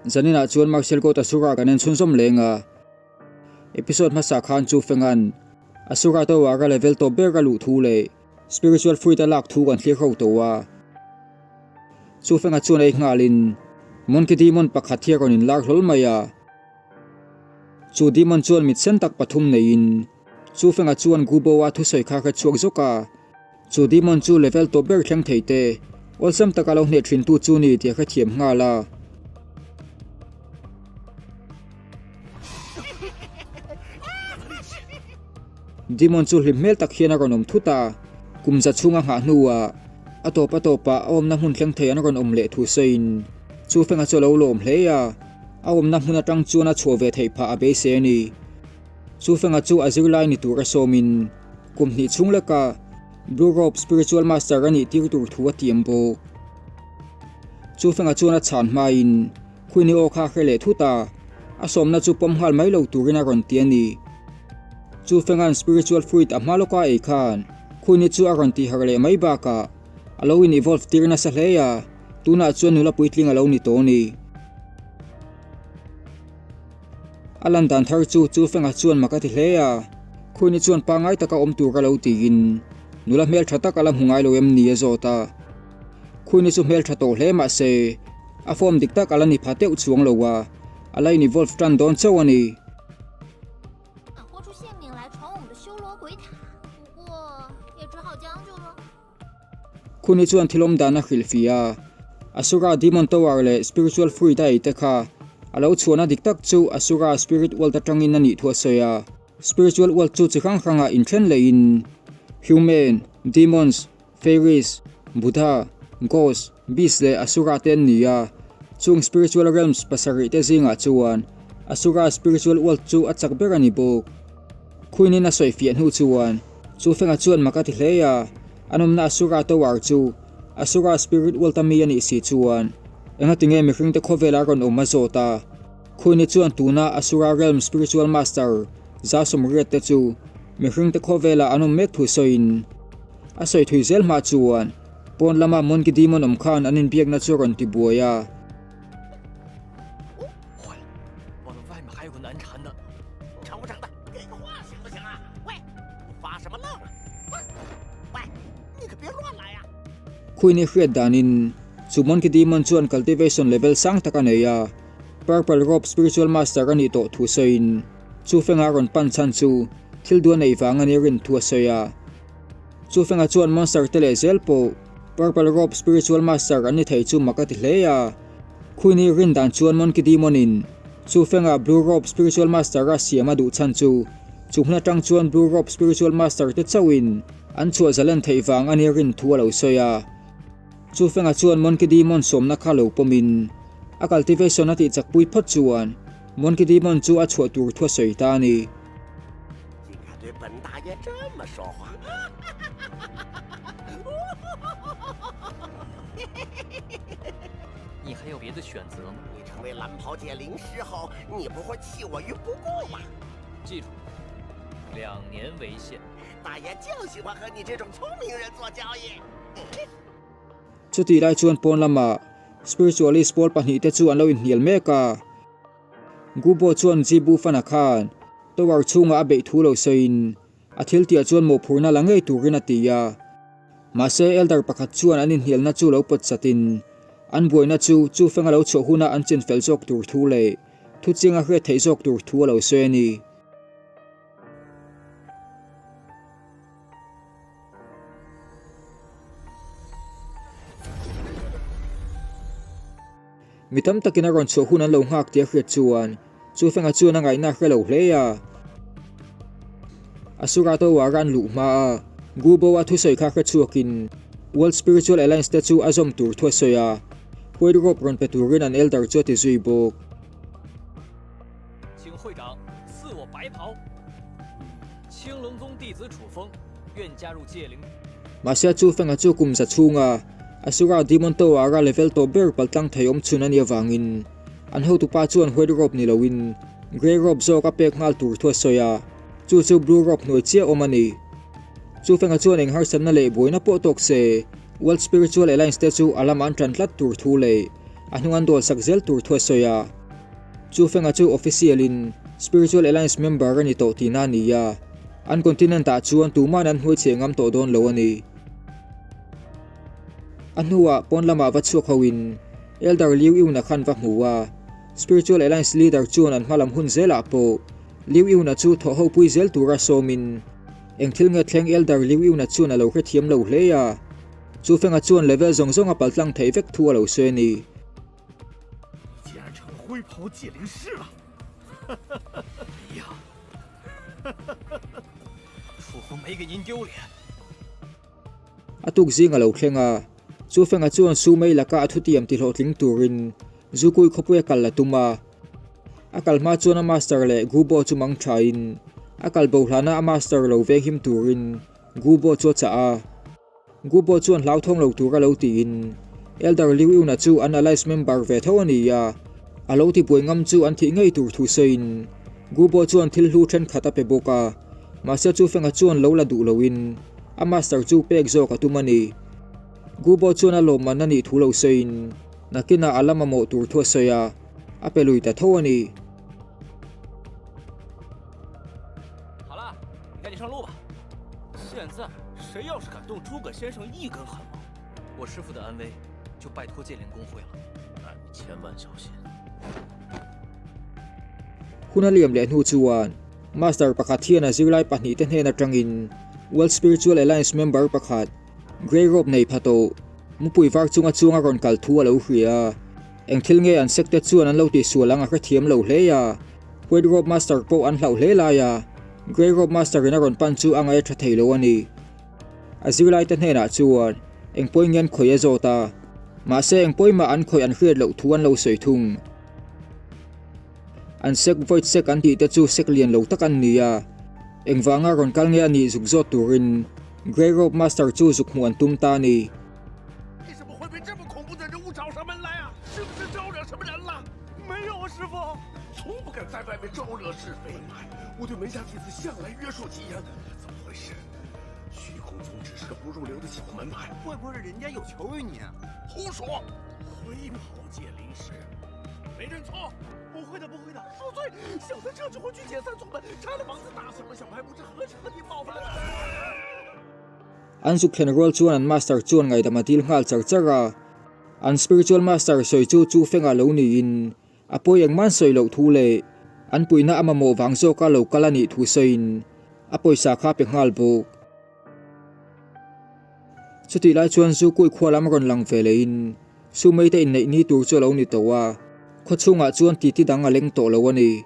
Zaninah chuan Martial God Asura kan en chhunzawm leng a. Episode hmasa khan chu Fengan Asura Tower a level tawp ber a luh thu leh Spiritual Fruit a lak thu kan thlir ho tawh a. Chu Fenga chuan ei nghalin Monkey Demon pakhat hi a rawn inlar hlawl mai a. Chu Demon chuan mit sen tak pathum neiin Chu Fenga chuan Gubo-a thusawi kha hre chhuak zawk a. Chu Demon chu level tawp ber thleng thei te, awlsam taka lo hneh thin tu chu ni tih a hrethiam nghal a. Demon chu hlim hmel tak hian a rawn awm thut a, kum za chhunga nghah hnuah a tawp a tawpah a awmna hmun thleng thei an rawn awm leh thu sawiin Chu Fenga chu a lo lawm hle a, a awmna hmun atang chuan a chhuah ve theih phah a beisei a ni. Chu Fenga chu a zirlai ni tura sawmin kum hnih chhung leka Blue Robe Spiritual Master a nih tir tur thu a tiam bawk. Chu Fenga chuan a chhan hmain Queenie aw kha a hre leh thut a, a sawmna chu pawm nghal mai lo turin a rawn ti a ni. Chu Fenga'n Spiritual Fruit a hma lawka ei khan Queenie chu a rawn tih harh leh mai bakah a lo in evolve tir nasa hle a, tunah chuan nula puitling a lo ni tawh a ni. A lan dan thar chu chu Fenga chuan mak a ti hle a, Khuini chuan pangngai taka awm tur a lo tiin nula hmeltha tak a la hmu ngai lo em ni a zawt a. Khuini chu hmeltha tawh hle mah se a form dik tak a la ni pha teuh chuang lo a, a la in evolve tan dawn chauh a ni. Khuni chuan thil awm dan a hrilhfih a, Asura Demon Tower leh Spiritual Fruit a ei te kha a lo chhuahna dik tak chu Asura Spirit World atangin a nih thu a sawi a. Spiritual World chu chi hrang hrangah inthen lehin Human, Demons, Fairies, Buddha, Ghosts, Beasts leh Asura te an ni a. Chung Spiritual Realms pasarih te zingah chuan Asura Spiritual World chu a chak ber a ni bawk. Queen-in a sawifiah hnu chuan Chu Fenga chuan mak a ti hle a, an awmna Asura Tower chu Asura Spirit World a mi a nih si chuan enga tinge mihringte khawvela rawn awm a zawt a. Queen-i chuan tuna Asura Realm Spiritual Master Za Sawmriat te chu mihringte khawvela an awm mek thu sawiin a sawi thui zel hma chuan pawn lama Monkey Demon awm khan an inbiakna chu a rawn ti buai a. Queen-i hriat danin chu Monkey Demon chuan cultivation level sang tak a nei a, Purple Robe Spiritual Master a nih tawh thu sawiin chu fenga rawn pan chhan chu thil duh a neih vang a ni rin thu a sawi a. Chu fenga chuan monster te leh zel pawh Purple Robe Spiritual Master an ni thei chu mak a ti hle a. Queen-i rin dan chuan Monkey Demon-in chu fenga Blue Robe Spiritual Master a siam a duh chhan chu chu hmun atang chuan Blue Robe Spiritual Master te chauhin an chhuah zalen theih vang a ni rin thu a lo sawi a. Chu fenga chuan Monkey Demon sawmna kha lo pawmin a cultivation a tih chakpui phawt chuan Monkey Demon chu a chhuah tur thu a sawi ta a ni. Chutih lai chuan pawn lamah Spiritualist pawl pahnihte chu an lo inhnial mek a. Gubo chuan Zibu Fana khan Tower chhungah a beih thu lo sawiin a thil tihah chuan mawhphurhna la ngei turin a ti a. Mahse Elder pakhat chuan an inhnialna chu lo pawt chatin an buaina chu chu fenga lo chhuah huna an chin fel zawk tur thu leh thu chianga hriat theih zawk tur thu a lo sawi a ni. Mi tam takin a rawn chhuah hun an lo nghak tih a hriat chuan chu fenga chuan a ngaihna a hre lo hle a. Asura Tower a an luh hma a Gubo-a thusawi kha hre chhuakin World Spiritual Alliance te chu a zawm tur thu a sawi a, White Robe rawn pe turin an elder chu a ti zui bawk. Mahse chu fenga chu kum za chhunga Asura Demon Tower-a level tawp ber paltlang thei awm chhun a nih avangin an hotupa chuan White Robe ni loin Grey Robe zawk a pek nghal tur thu a sawi a, chu chu Blue Robe hnuai chiah awm a ni. Chu fenga chuan eng harsatna leh buaina pawh tawk se World Spiritual Alliance te chu a lamah an tan tlat tur thu leh. a hnung an dawlsak zel tur thu a sawi a. Chu Fenga chu official in Spiritual Alliance member a ni tawh tihna a ni a, an continent ah chuan tuman an hnuai chhe ngam tawh dawn lo a ni. A hnuah pawn lamah va chhuak ho in Elder Liu Yuna khan va hmu a, Spiritual Alliance leader chuan an hmalam hun zelah pawh Liu Yuna chu thawh ho pui zel tura sawmin eng thil nge thleng Elder Liu Yuna chuan a lo hrethiam lo hle a, Chu Fenga chuan level zawng zawng a paltlang theih vek thu a lo sawi a ni. A tuk zing a lo thleng a, chu Fenga chuan Su Mei laka a thutiam ti hlawhtling turin Zukui khawpui a kal a tum a. A kal hma chuan a master leh Gubo chu mang thain a kal bo hlana a master lo venghim turin Gubo chu a chah a. Gubo chuan hlauthawng lo tur a lo tiin Elder Liu Yuna chu an Alliance member ve tho a ni a, a lo ti buai ngam chu an thih ngei tur thu sawiin Gubo chuan thil hlu thenkhat a pe bawk a, mahse chu Fenga chuan lo la duh loin a master chu pek zawk a tum a ni. Gubo chuan a lawmman a nih thu lo sawiin nakinah a la mamawh tur thu a sawi a, a pe lui ta tho a ni. Hun a liam leh hnu chuan Master pakhat hian a zirlai pahnihte hnen atangin World Spiritual Alliance member pakhat Grey Robe nei pha tawh mupui var chunga chuang a rawn kal thu a lo hria a. Eng thil nge an sek te chuan an lo tihsual ang a hrethiam lo hle a, White Robe Master pawh an hlauh hle lai a, Grey Robe Master in a rawn pan chu a ngaih a tha thei lo a ni. A zirlaite hnenah chuan eng pawi nge an khawih a zawt a, mahse eng pawi mah an khawih an hriat loh thu an lo sawi thung. An sek Void Sek an tih te chu sek lian lo tak an ni a, engvanga rawn kal nge a nih zuk zawt turin Grey Robe Master chu zuk hmuh an tum ta a ni. An zuk thlen rual chuan an master chuan ngaihdam a dil nghal char char a. An spiritual master sawi chu chu fengah lo niin a pawi engmah an sawi loh thu leh an puihna a mamawh vang zawka lo kal a nih thu sawiin a pawisa kha a pe nghal bawk. Chutih lai chuan zu kui khua lam rawn lang ve lehin Sumei te inneih ni tur chu a lo ni tawh a, khaw chhungah chuan titi dang a leng tawh lo a ni.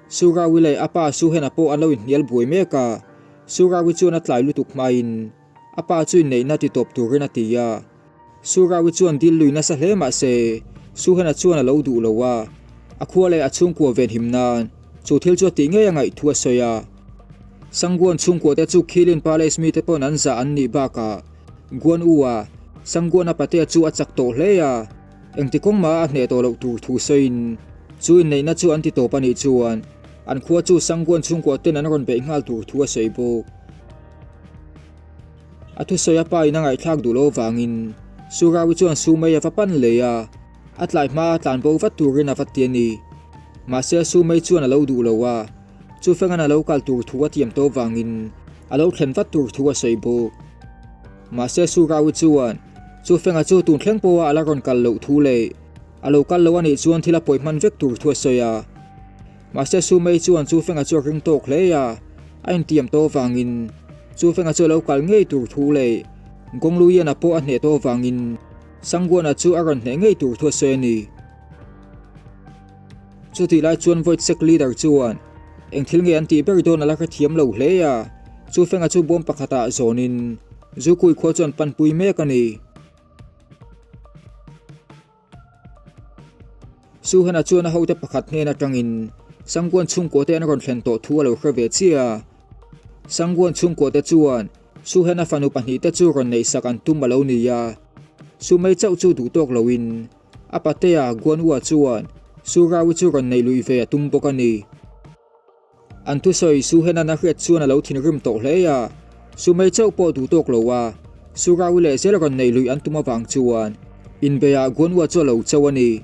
Surawi leh a pa Suhena pawh an lo inhnial buai mek a, Surawi chuan a tlai lutuk hmain a pa chu inneihna ti tawp turin a ti a. Surawi chuan dil lui nasa hle mah se Suhena chuan a lo duh lo a, a khua leh a chhungkua venhim nan chu thil chu a tih ngei a ngaih thu a sawi a. Sangguan chhungkua te chu Khilin Palace mite pawn an zah an nih bakah Guan U a Sangguan a patea chu a chak tawh hle a, engti kawng mah a hneh tawh loh tur thu sawiin chu inneihna chu an ti tawp a nih chuan an khua chu Sangguan chhungkua ten an rawn beih nghal tur thu a sawi bawk. A thusawi a pa in a ngaihthlak duh loh avangin Surawi chuan Sumei a va pan leh a, a tlai hma a tlan bo vat turin a va ti a ni. Mahse Sumei chuan a lo duh lo a, chu fengan a lo kal tur thu a tiam tawh avangin a lo thlen vat tur thu a sawi bawk. Mahse Surawi chuan chu fenga chu tun thleng pawha a la rawn kal loh thu leh a lo kal lo a nih chuan thil a pawi hman vek tur thu a sawi a. Mahse Sumei chuan chu fenga chu a ring tawk hle a, a intiam tawh avangin chu fenga chu a lo kal ngei tur thu leh Gongluiana pawh a hneh tawh avangin Sangguana chu a rawn hneh ngei tur thu a sawi a ni. Chutih lai chuan Void Sect Leader chuan eng thil nge an tih ber dawn a la hrethiam lo hle a, chu fenga chu bawm pakhatah zawnin Zukui khua chuan panpui mek a ni. Suhana chuan a hote pakhat hnen atangin Sangguan chhungkaw te an rawn thlen tawh thu a lo hre ve chiah a. Sangguan chhungkaw te chuan Suhana fanu pahnihte chu rawn neihsak an tum a lo ni a. Sumei chauh chu duh tawk loin a patea Guanua chuan Surawi chu rawn neih luih ve a tum bawk a ni. An thusawi Suhenan a hriat chuan a lo thinrim tawh hle a, Sumei chauh pawh duh tawk lo a, Surawi leh zel rawn neih luih an tum avang chuan Inbeiah Guanhua chu a lo cho a ni.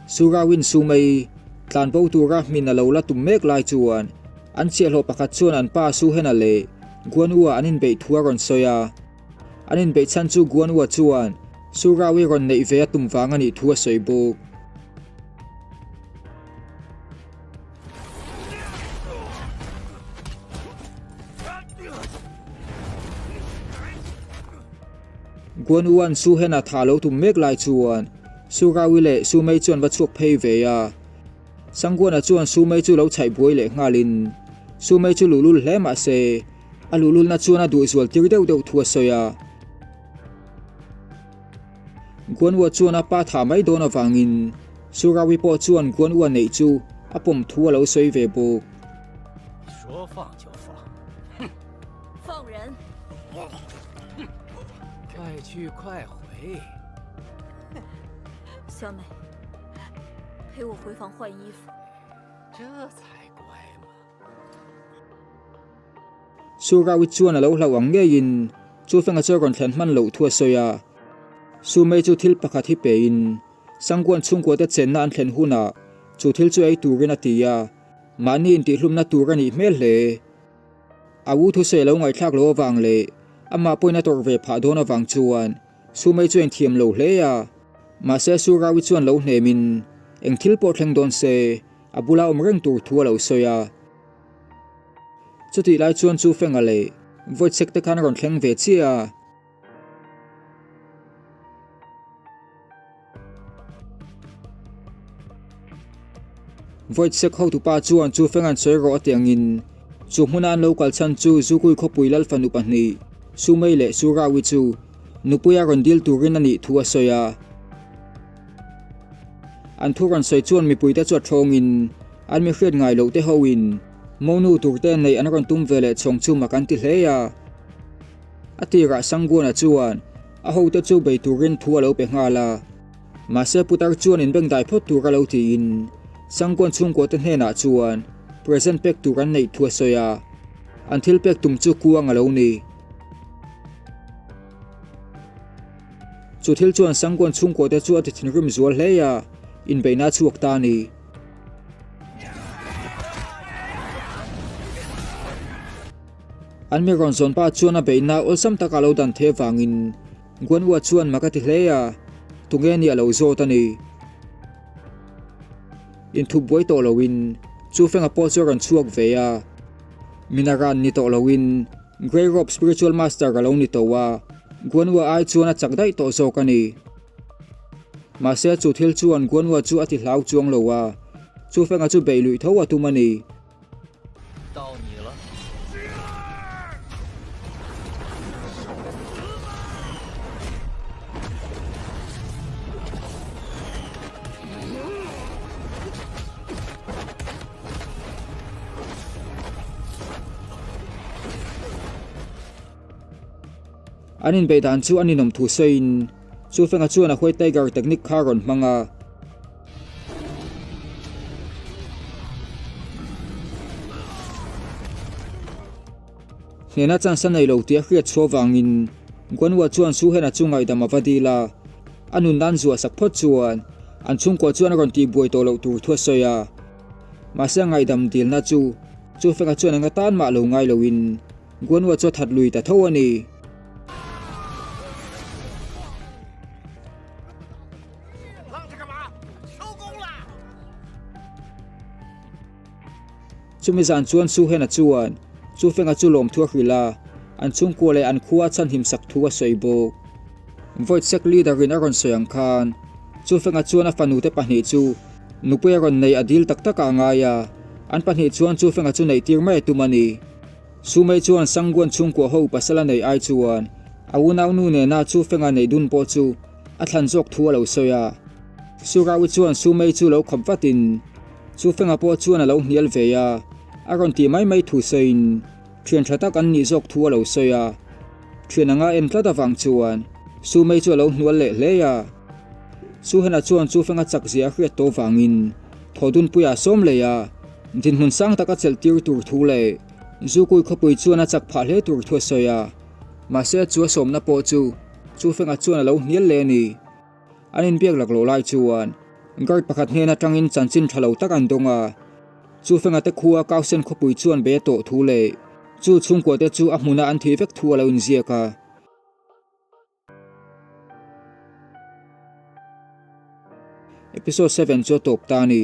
Surawin Sumei tlanbo tura hmin a lo la tum mek lai chuan an chhiahhlawh pakhat chuan an pa Suhena leh Guanua an inbeih thu a rawn sawi a. An inbeih chhan chu Guanua chuan Surawi rawn neih ve a tum vang a nih thu a sawi bawk. Guan Uan Su Hena tha lo tum mek lai chuan Su Rawi leh Su Mei chuan va chhuak phei ve a. Sang Guana chuan Su Mei chu lo chhaih buai leh nghalin Su Mei chu luhlul hle mah se a luhlulna chuan a duh zual tir deuh deuh thu a sawi a. Guan Ua chuan a pa tha mai dawn avangin Su Rawi pawh chuan Guan Ua neih chu a pawm thu a lo sawi ve bawk. Su Rawit chuan a lo hlauh ang ngeiin chu fenga chu a rawn thlen hman loh thu a sawi a. Su Mei chu thil pakhat hi pein Sangguan chhungkuate chenna an thlen hunah chu thil chu ei turin a ti a, mahni intihhlumna tur a nih hmel hle. A u thusawi a lo ngaihthlak loh avang leh amah pawhin a tawrh ve phah dawn avang chuan Sumei chu a inthiam lo hle a. Mahse Surawi chuan lo hnemin eng thil pawh thleng dawn se a bula awm reng tur thu a lo sawi a. Chutih lai chuan chu Fenga leh Voitsek te khan a rawn thleng ve chiah a. Voitsek hotupa chuan chu Fenga'n sawi rawh a ti angin chu hmuna an lo kal chhan chu Zukui khawpui lal fanu pahnih Sumei leh Surawi chu nupuia rawn dil turin a nih thu a sawi a. An thu rawn sawi chuan mipuite chu a thawngin an mi hriat ngai loh te hoin monu turte neih an rawn tum ve leh chhawng chu mak an ti hle a. A tirah Sanguana chuan a hote chu bei turin thu a lo pe nghal a, mahse putar chuan inbengdai phawt tur a lo tiin Sanguan chhungkuate hnenah chuan present pek tur an neih thu a sawi a, an thil pek tum chu kuang a lo ni. Chu thil chuan Sanguan chhungkuate chu a ti thinrim zual hle a, inbeihna a chhuak ta a ni. An mi rawn zawn pa chuan a beihna awlsam taka a lo dan theih avangin Guan Ua chuan mak a ti hle a, tunge nih a lo zawt a ni. Inthup buai tawh loin chu Fenga pawh chu a rawn chhuak ve a, Minaran ni tawh loin Grey Robe Spiritual Master a lo ni tawh a, Guan Ua ai chuan a chak daih tawh zawk a ni. Mahse chu thil chuan Guan Ua chu a ti hlau chuang lo a, chu Fenga chu beih luih tho a tum a ni. An inbeih dan chu a ninawm thu sawiin chu Fenga chuan a White Tiger technique kha a rawn hmang a. Hnena chance a nei lo tih a hriat chhuah vangin Guanhua chuan Suhena chu ngaihdam a va dil a, a nun nan zuah sak phawt chuan an chhungkua chuan a rawn tihbuai tawh loh tur thu a sawi a. Mahse a ngaihdam dilna chu chu Fenga chuan eng atan mah lo ngai loin Guanhua chu a that lui ta tho a ni. Chumi zan chuan Suhena chuan Chufenga chu lawmthu a hrilh a, an chhungkua leh an khua a chhanhim sak thu a sawi bawk. Voitsek leader in a rawn sawi ang khan Chufenga chuan a fanute pahnih chu nupui a rawn nei a dil tak takah a ngai a, an pahnih chuan Chufenga chu neih tir mai a tum a ni. Sumei chuan Sangguan chhungkua ho pasal a neih ai chuan a unaunu nena Chufenga neih dun pawh chu a thlan zawk thu a lo sawi a. Surawi chuan Sumei chu lo khawp vatin. Chu Fenga pawh chuan a lo hnial ve a, a rawn tih mai mai thu sawiin thian tha tak an nih zawk thu a lo sawi a. Thian anga en tlat avang chuan Su Mei chu a lo hnual leh hle a. Su Hena chuan Chu Fenga chak zia a hriat tawh vangin Thawdunpuia a sawm leh a, dinhmun sang taka chelh tir tur thu leh Zukui khawpui chuan a chak phah hle tur thu a sawi a. Mahse chu a sawmna pawh chu Chu Fenga chuan a lo hnial leh a ni. An inbiak lak loh lai chuan guard pakhat hnen atangin chanchin tha lo tak an dawng a. Chu Fenga te khua Kausen khawpui chuan bei a tawh thu leh chu chhungkua te chu a hmuna an thih vek thu a lo inziak a. Episode 7 chu a tawp ta a ni.